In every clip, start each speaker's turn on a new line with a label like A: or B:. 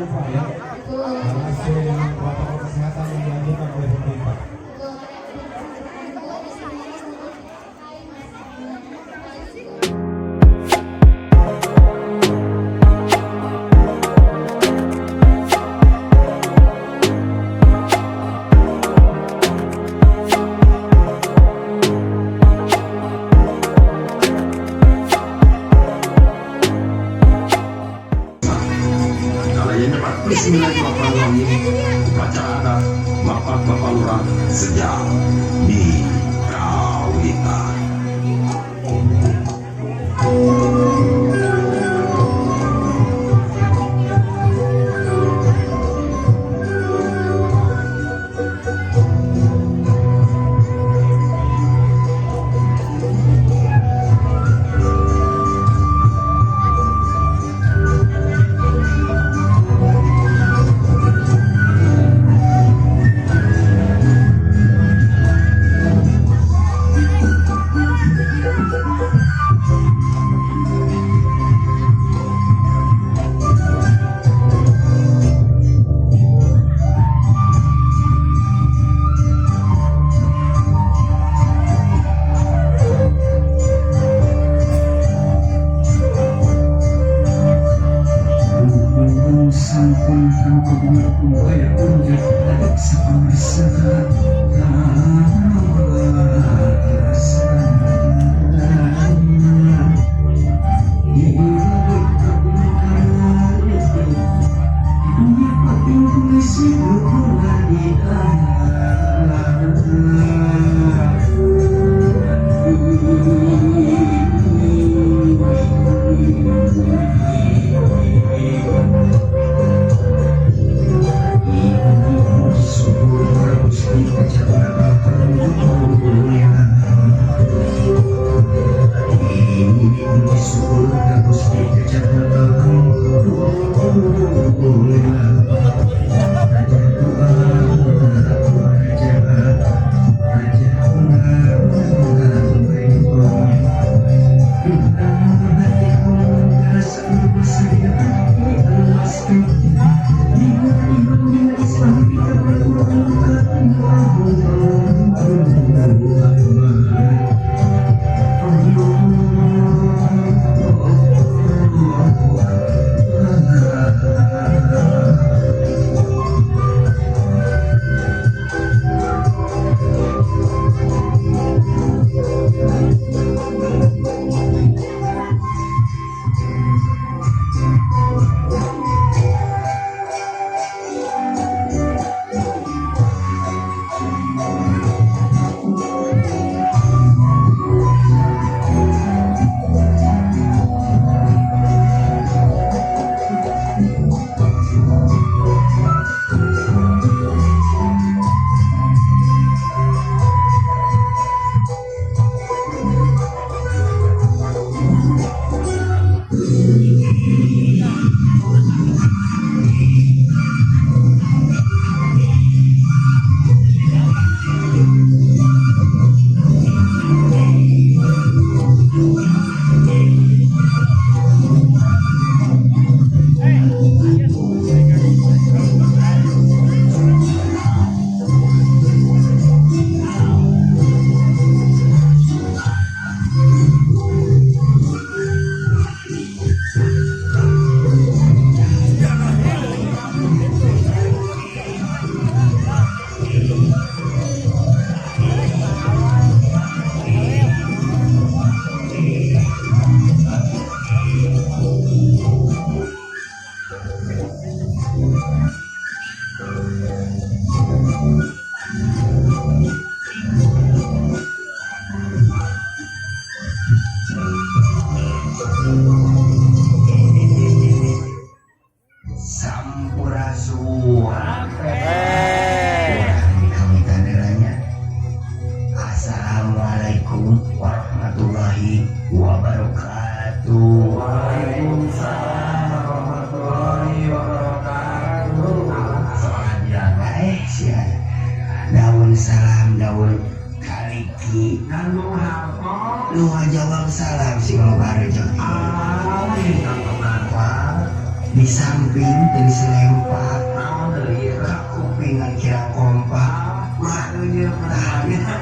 A: Pak ya.
B: Betul.
A: Karena sesuai dengan protokol kesehatan yang dianjurkan oleh pemerintah.
B: Betul. Karena di sini pakai masker.
C: Bismillahirrahmanirrahim. Upacara adat Bapak-Bapak Lurah sejak di Kawitan.
D: Sampun
E: Sampurasun. Kami nya. Assalamualaikum warahmatullahi wabarakatuh.
A: Waalaikumsalam warahmatullahi wabarakatuh.
E: Salam bilang sia. Daun salam daun kaliki.
A: Kanggo harto.
E: Lu jawab salam sing loba rezeki.
A: Amin kanggo manfaat.
E: Di samping tadi selempak kakupingan kirang kompak. Wah,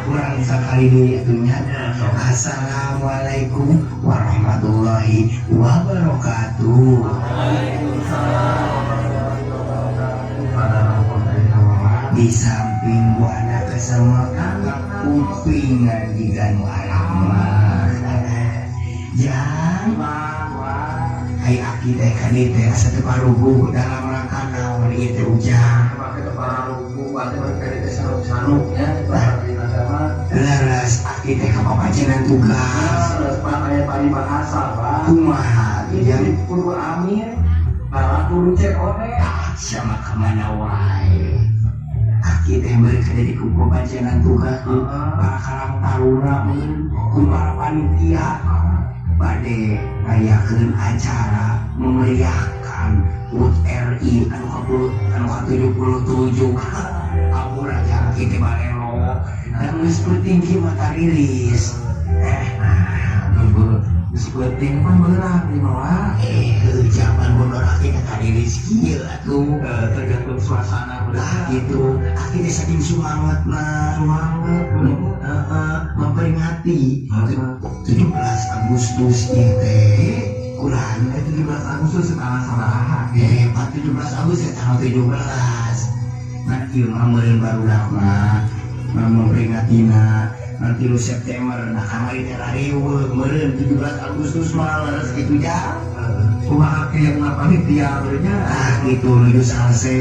E: kurang sekali deui atuh nya. Assalamualaikum warahmatullahi wabarakatuh. Di samping buana kesemek kakupingan jiga nu alamat. Jang, ai aki teh ka dieu teh asa teu paruguh dalam rangka naon ieu teh, Ujang? Leres, aki teh kapapacenan tugas. Kumaha tuh, Jang?
A: Kudu amir, kudu COD.
E: Sama kemana wae. Aki teh mereka jadi ku papacenan tugas ku para karang taruna, ku para panitia bade ngayakeun acara memeriahkan HUT RI anu ka anu ka 77. Ampun aja, aki teh balelo dan geus peuting kieu mah tariris.
A: Nah, geus peuting pan beurang di bawah.
E: Eh, zaman bodoh, aki teh tariris kieu atuh.
A: Tergantung suasana.
E: Lah gitu, aki teh saking sumangatna.
A: Semangat.
E: Heeh, memperingati 17 Agustus ieu teh kurang.
A: 17 Agustus tanggal sabaraha?
E: Eh, Pak, 17 Agustus ya tanggal 17. Nah, ieu mah meureun barudak mah memperingatina nanti lu September. Nah, kamari teh rariweuh meureun 17 Agustus mah leres kitu, ja.
A: Kumaha yang panitia berenya?
E: Ah, gitu, nuju salse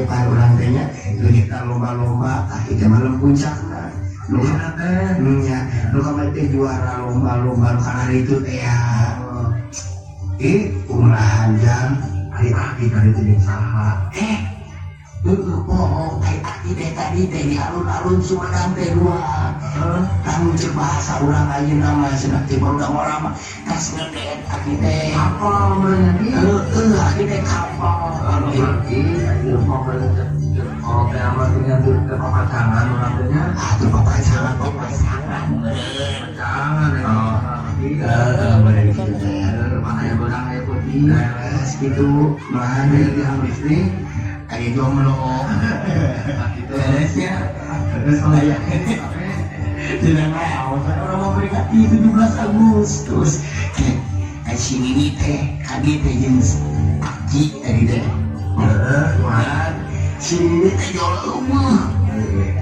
E: pan urang teh nya kegiatan lomba-lomba. Ah, itu malam puncakna nu
A: teh
E: nya nu kamari teh juara lomba-lomba nu kamari itu teh ya. Eh, kumaha, Jang?
A: Ari aki tadi teh jeung saha?
E: Eh, heueuh, poho ai aki teh tadi teh di alun-alun Sumedang teh dua. Lamun cek bahasa urang ayeuna mah, cenah teh barudak ngora mah, tas ngedet aki teh.
A: Apa merenya ki?
E: Heueuh, aki teh kapal.
A: Anu aki ieu mah kalau teh mah teh nyandur ke papacangan urang teh nya.
E: Ah, tuh papacangan, papacangan.
A: Papacangan ya.
E: Heeh, bener gitu teh.
A: Mana yang beurang aya putih.
E: Leres gitu, mana
A: Aya tiang listrik.
E: Aya jomblo.
A: Nah, gitu.
E: Beres ya.
A: Terus
E: Aya. Tidak mau, orang memperingati 17 Agustus. Eh, eh, si Nini teh, kadi teh jeung aki tadi teh.
A: Heeh, kumaha?
E: Si Nini teh jol eueuh.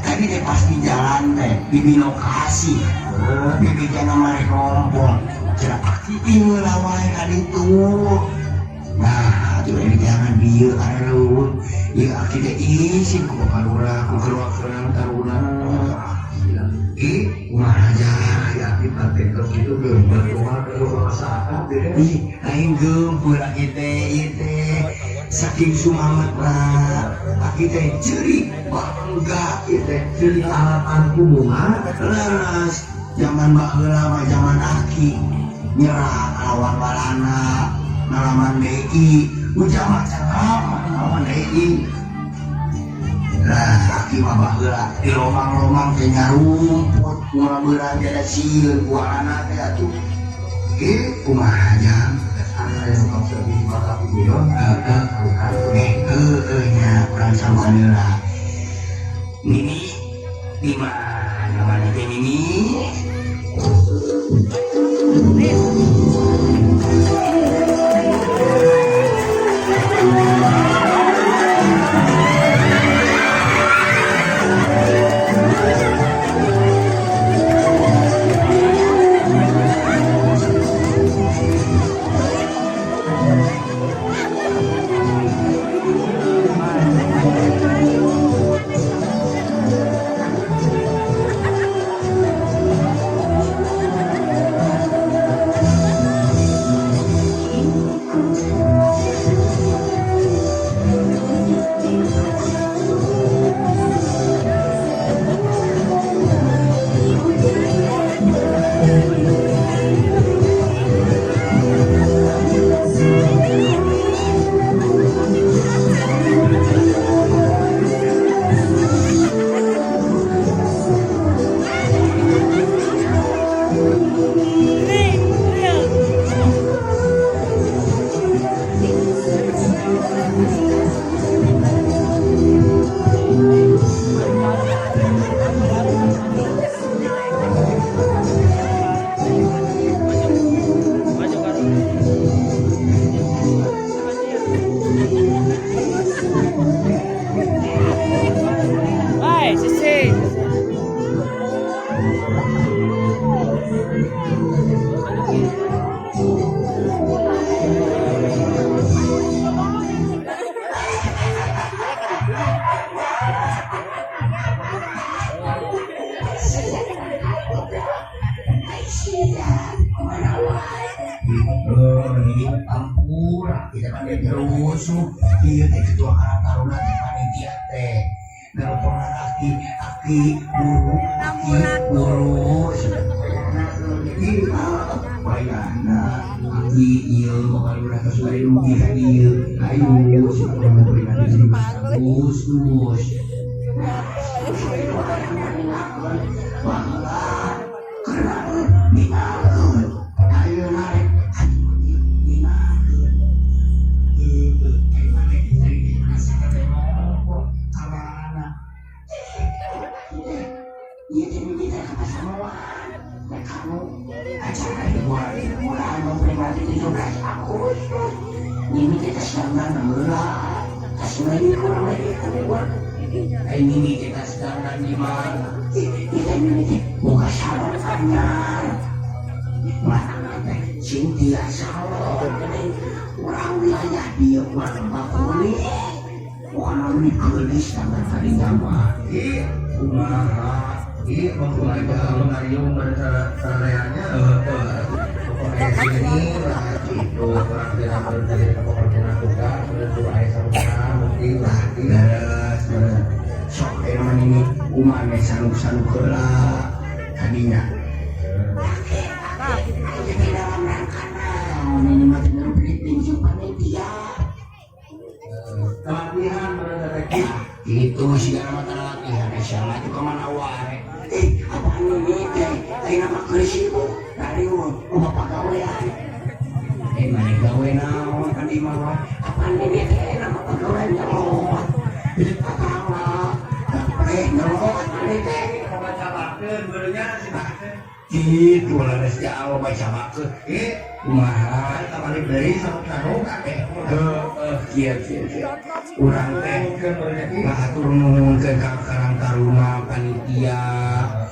E: Tadi teh pas di jalan teh, di Binokasi. Bibitnya nama rek ngompol. Cenah aki ieu wae ka ditu. Nah, atuh ini jangan dieu areueuh. Ieu aki teh isin ku Bapak Lurah, ku keluar karang taruna. Ih, kumaha jalan?
A: Ari aki pantekeun kitu geumpeur kumaha ke masyarakat deh.
E: Ih, lain geumpeur aki teh, ieu teh saking sumangatna aki teh ceurik bangga ieu teh.
A: Jadi alatan ku bunga.
E: Leres, zaman baheula mah, zaman aki nyerah lawan Walanda, ngalaman DI, ujang mah can ngalaman ngalaman DI. Lah, aki mah baheula di lomang-lomang teh nyarumput moal beurang jadi sieun ku Walanda teh atuh. Eh, kumaha, Jang?
A: Aya nu tos di mata guyon.
E: Heeh. Eh, heueuh nya, urang salukan heula. Nini, di mana mana teh Nini? Panitia rusuh ieu teh, ketua Karang Taruna teh, panitia teh nelponan aki, "Aki buru, aki buru." Wayahna aki ieu Bapak Lurah tos bade dugi ka dieu, ayo si memperingati 17 Agustus. Baheula keur ninggalkeun, ayeuna rek ninggalkeun. Heueuh, ai maneh tadi asa teh ngomong ka mana? Ieu teh mimiti ka pasamuan rek kanu acara hiburan, hiburan memperingati 17 Agustus. Mimiti tos dandan heula, tos meuli kurang lebih kuat. Ai mimiti tos dandan di mana? Ieu teh mimiti boga salon anyar. Mana teh Cynthia salon geuning urang wilayah dieu, urang Bakuli. Bukan anu dikeulis dandan tadinya mah.
A: Ih,
E: Kumaha?
A: Ih, mempunyai pengariung pada saradayanya. Pokoknya sini lah gitu, orang tidak mencari pokoknya tukar, sudah dua ayah sama mungkin
E: Lah, leres, leres. Sok aya mah ini umane sanuk-sanuk heula tadinya. Jadi dalam rangka naon ini mah teh briefing jeung panitia?
A: Latihan pada teh.
E: Itu sigana mah tara latihan sia mah itu kemana wae. Eh, apaan ini teh? Ayeuna mah keur sibuk rariweuh loba pagawean. Eh, maneh gawe naon kan di mah wae? Apaan ini teh nama pagawean nyelot. Jadi tatangga, gapleh nyelot maneh teh.
A: Baca benernya sih.
E: Gitu lah geus jauh baca bakeun.
A: Ih,
E: Kumaha?
A: kita balik dari sama sarung
E: Eh, heueuh, kieu kieu kieu. Urang teh ngahatur nuhunkeun ka Karang Taruna, panitia,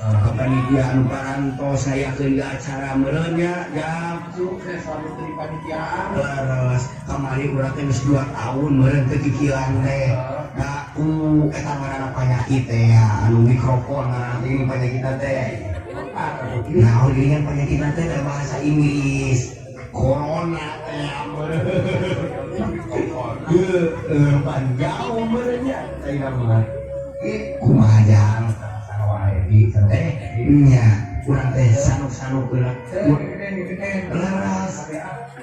E: ka panitia anu parantos ngayakeun ieu acara meureun nya, jang.
A: Sukses selalu dari panitiaan.
E: Leres, kamari urang teh geus 2 tahun meureun teh kikieuan teh. Da ku eta ngaranna panyakit teh ya, anu mikrofon ngaranna teh ini penyakit teh. Nah, gini kan penyakit teh dalam bahasa Inggris. Corona teh meureun. Heueuh, pan jauh meureun nya
A: Saya mah. Ih,
E: Kumaha, jang?
A: Wae di
E: Eh, nya, urang teh sanuk-sanuk heula. Leres.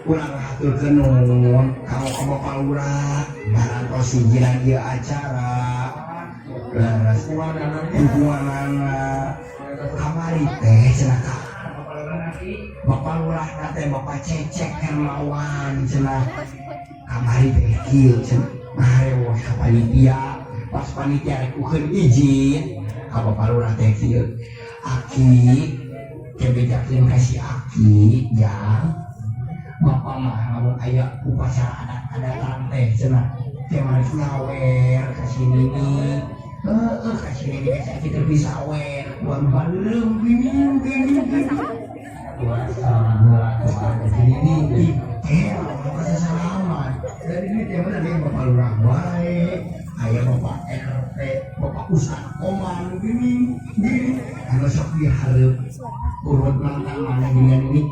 E: Urang haturkeun nuhun ka Bapak Lurah parantos hijian ieu acara. Leres. Dukunganana. Kamari teh cenah ka Bapak Lurah teh, Bapak Cecek Hermawan, cenah kamari teh kieu cenah ngaharewos ka panitia. Pas panitia rek ukeun izin ka Bapak Lurah teh kieu, "Aki, kebejakeun ka si Aki, jang, Bapak mah lamun aya upacara adat-adatan teh," cenah, "teh mah nyawer ka si Nini. Heeh, ka si Nini, ka si Aki teh bisa wer buang baleung gini gini gini." Ini eh salaman dari ini teh mana nih, Bapak Lurah wae aya, Bapak RT, Bapak Ustad Koman gini gini anu sok dihareup urut mantan mana ginian ini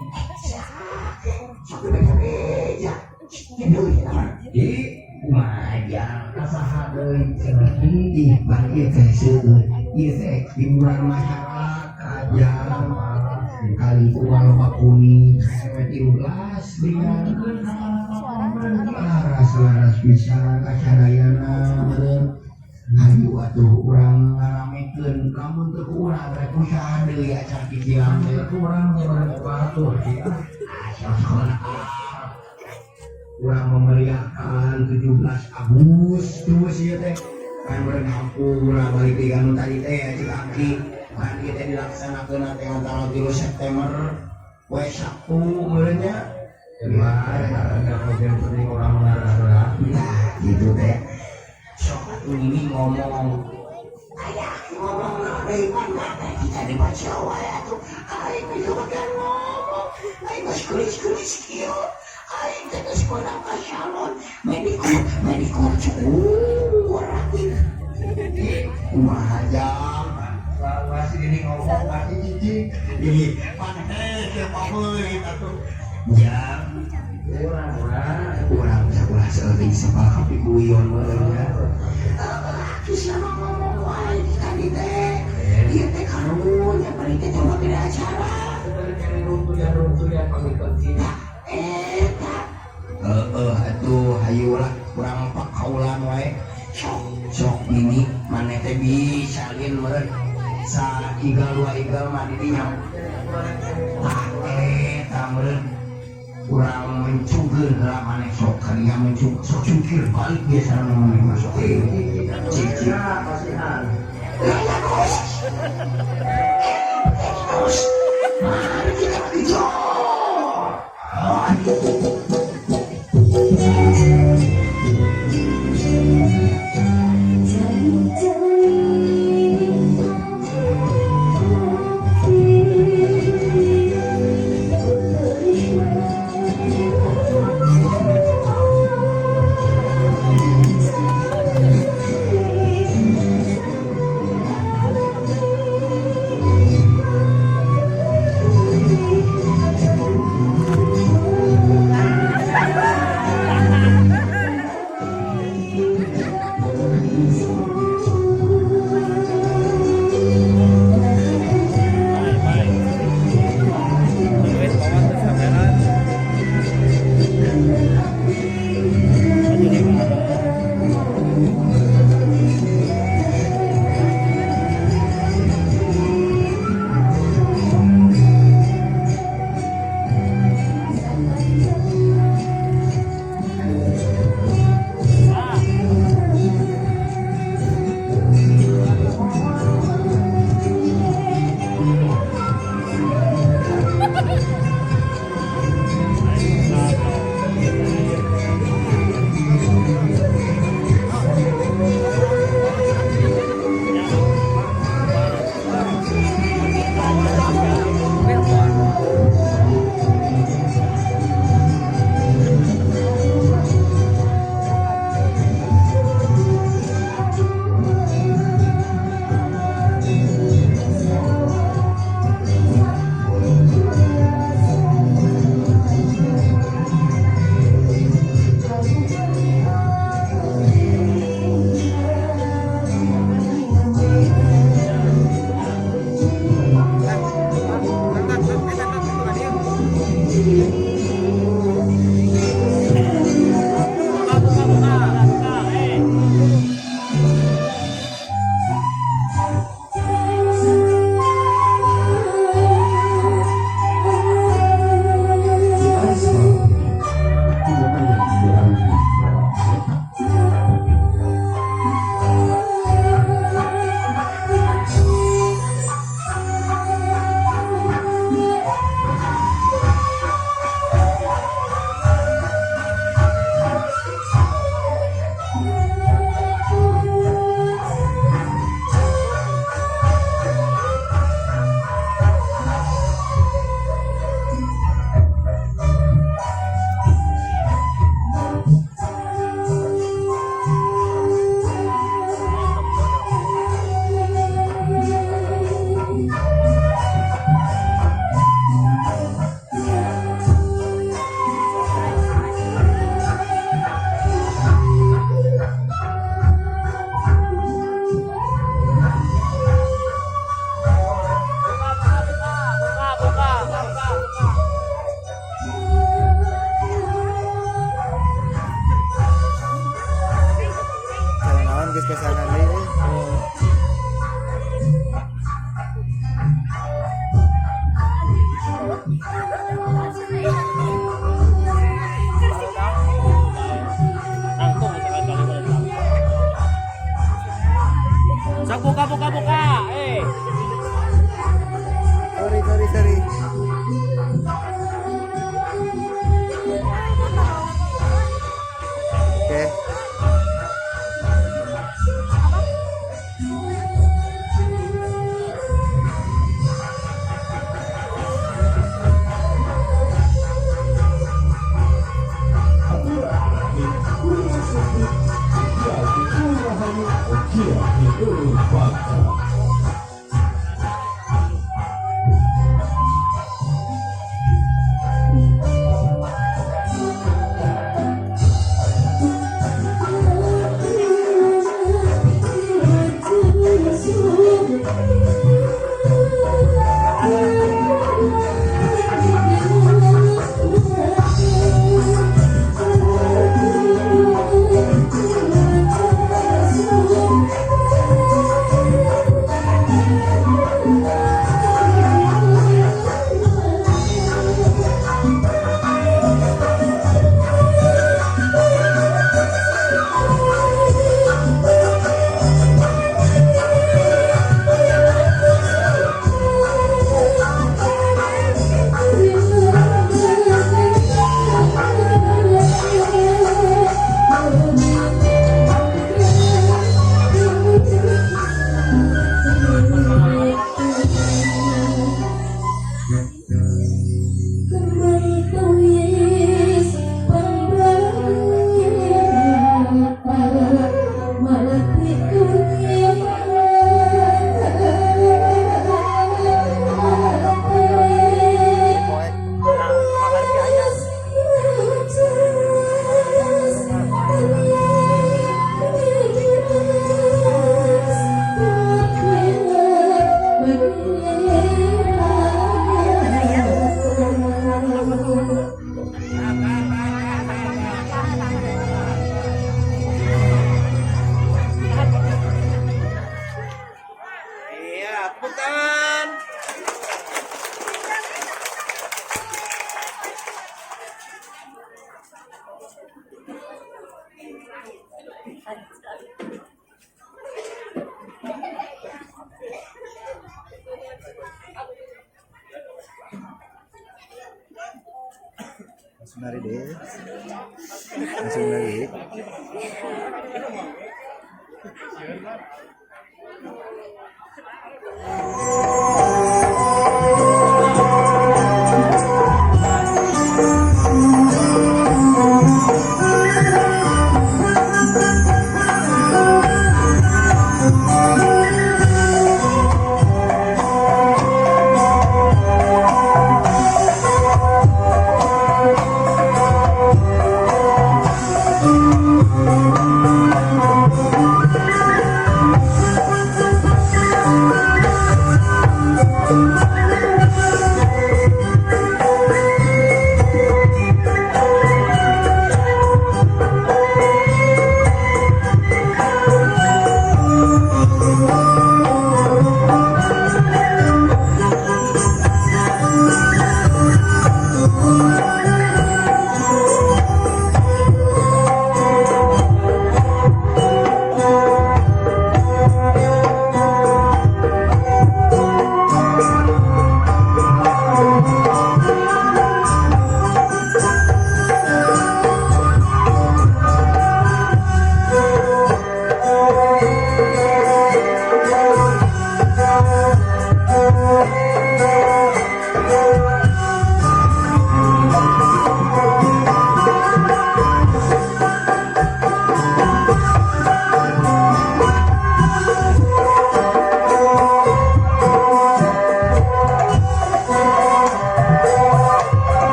E: sok beja-beja gitu ya. Ih, kumaha jang?
A: Kasaha deui cenah?
E: Ih, bang, ieu teh seueur ieu teh hiburan masyarakat jang, kali kumaha loba kuning RW 13 dengan laras laras pisan kasadayana meureun. Ayo atuh urang ngaramekeun, lamun teu ku urang rek ku saha deui acara kikieuan teh?
A: Kurang batur.
E: Urang memeriahkan 17 Agustus ieu teh kan berhampura balik deui anu tadi teh cek aki kan ieu teh dilaksanakeun teh tanggal 3 September poe Sabtu meureun nya.
A: Wah, ada bagian penting orang mengarah.
E: Nah, gitu teh. Sok atuh ini ngomong. Ayah ngomong naon deui pan teh kita dibaca wae atuh. Aing bisa bagian ngomong. Aing geus geulis-geulis kieu. Aing teh geus meunang ka salon medikur, medikur cukur. Kumaha jang?
A: Masih ini ngomong masih cicing.
E: Ih, pan hese pameurit atuh. Jang. Urang sakulah seueuh sapal kapiguyon meureun nya. Atuh sia mah ngomong wae di tadi teh. Ieu teh karunya bari teh coba beda acara. Eta. Heeh atuh hayu lah urang pakaulan wae. Sok sok ini maneh teh bisa lin meureun. Sa igal dua igal mah di dinya. Tah eta meureun urang mencugkeun heula maneh sok kadinya mencug sok cungkir balik biasa maneh mah sok. Cik cik. Lah kos. Terus. Mari kita kejar.
D: Buka, buka. Eh.
A: Sorry, sorry, sorry. Oke.
F: Langsung nari deh. Langsung nari.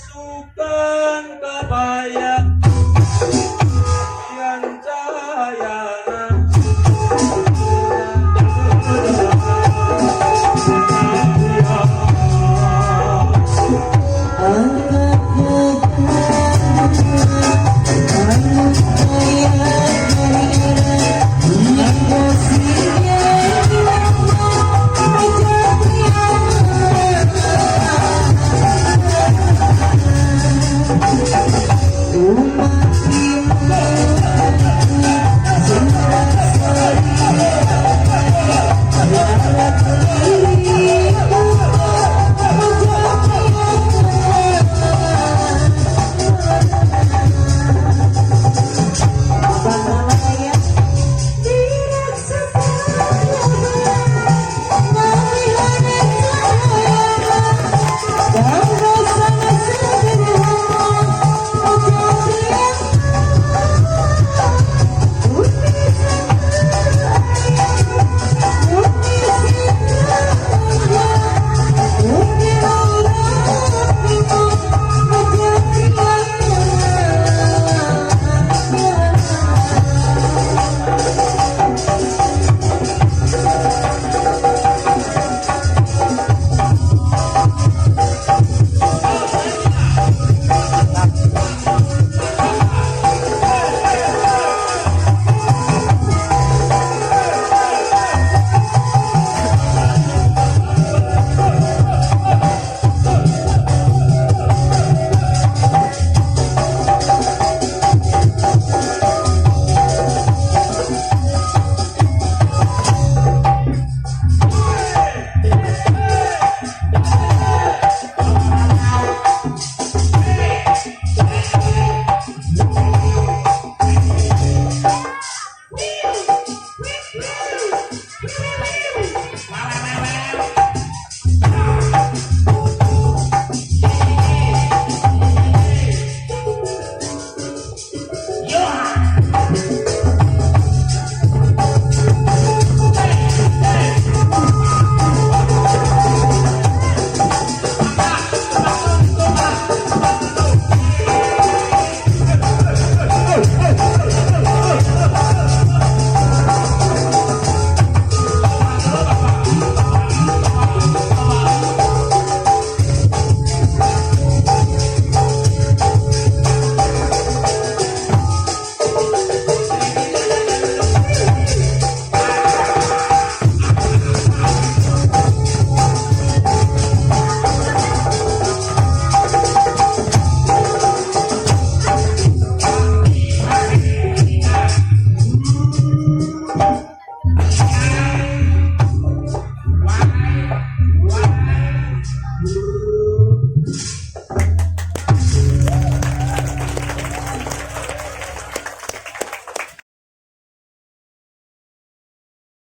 G: Dirasukan kapaya.